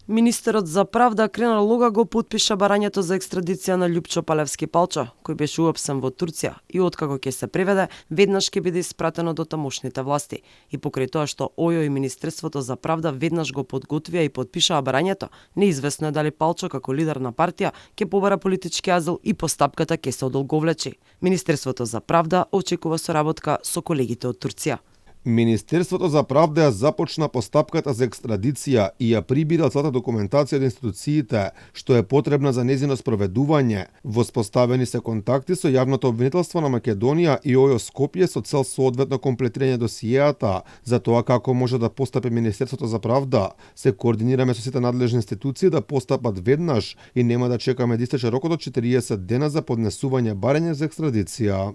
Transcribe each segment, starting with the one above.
Министерот за правда Крена Лога го потпиша барањето за екстрадиција на Љупчо Палевски Палчо, кој беше уапсен во Турција и откако ќе се преведе, веднаш ќе биде испратено до тамошните власти. И покрај тоа што ОЈО и Министерството за правда веднаш го подготвија и подпишаа барањето, неизвестно е дали Палчо како лидер на партија ќе побара политички азил и постапката ќе се одолговлечи. Министерството за правда очекува соработка со колегите од Турција. Министерството за правда ја започна постапката за екстрадиција и ја прибира целата документација од институциите, што е потребна за нејзино спроведување. Воспоставени се контакти со јавното обвинителство на Македонија и ОЈО Скопје со цел соодветно комплетирање досиеата за тоа како може да постапи Министерството за правда. Се координираме со сите надлежни институции да постапат веднаш и нема да чекаме да истече рокот од 40 дена за поднесување барање за екстрадиција.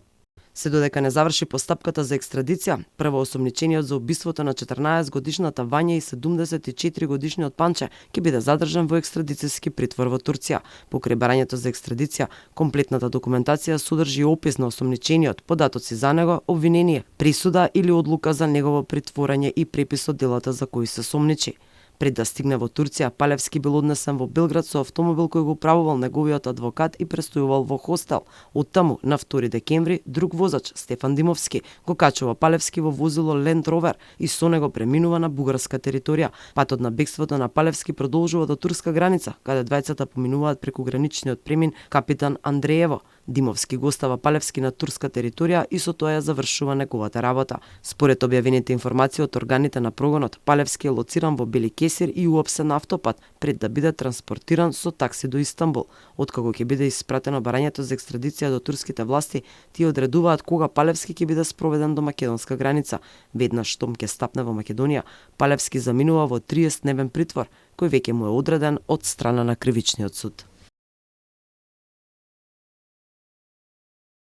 Се додека не заврши постапката за екстрадиција, првоосомничениот за убиството на 14-годишната Вања и 74-годишниот Панче ќе биде задржан во екстрадицијски притвор во Турција. Покрај барањето за екстрадиција, комплетната документација содржи опис на осомничениот, податоци за него, обвинение, присуда или одлука за негово притворање и препис од делата за кои се сомничи. Пред да стигне во Турција, Палевски бил однесен во Белград со автомобил кој го управувал неговиот адвокат и престојувал во хостел. Од таму, на 2 декември, друг возач, Стефан Димовски, го качува Палевски во возило Land Rover и со него преминува на бугарска територија. Патот на бегството на Палевски продолжува до турска граница, каде двајцата поминуваат преку граничниот премин Капитан Андреево. Димовски го остава Палевски на турска територија и со тоа ја завршува неговата работа. Според објавените информации од органите на прогонот, Палевски е лоциран во Бели Кесир и уапсен на автопат пред да биде транспортиран со такси до Истанбул. Откако ќе биде испратено барањето за екстрадиција до турските власти, тие одредуваат кога Палевски ќе биде спроведен до македонска граница. Веднаш штом ќе стапне во Македонија, Палевски заминува во 30-дневен притвор, кој веќе му е одреден од страна на кривичниот суд.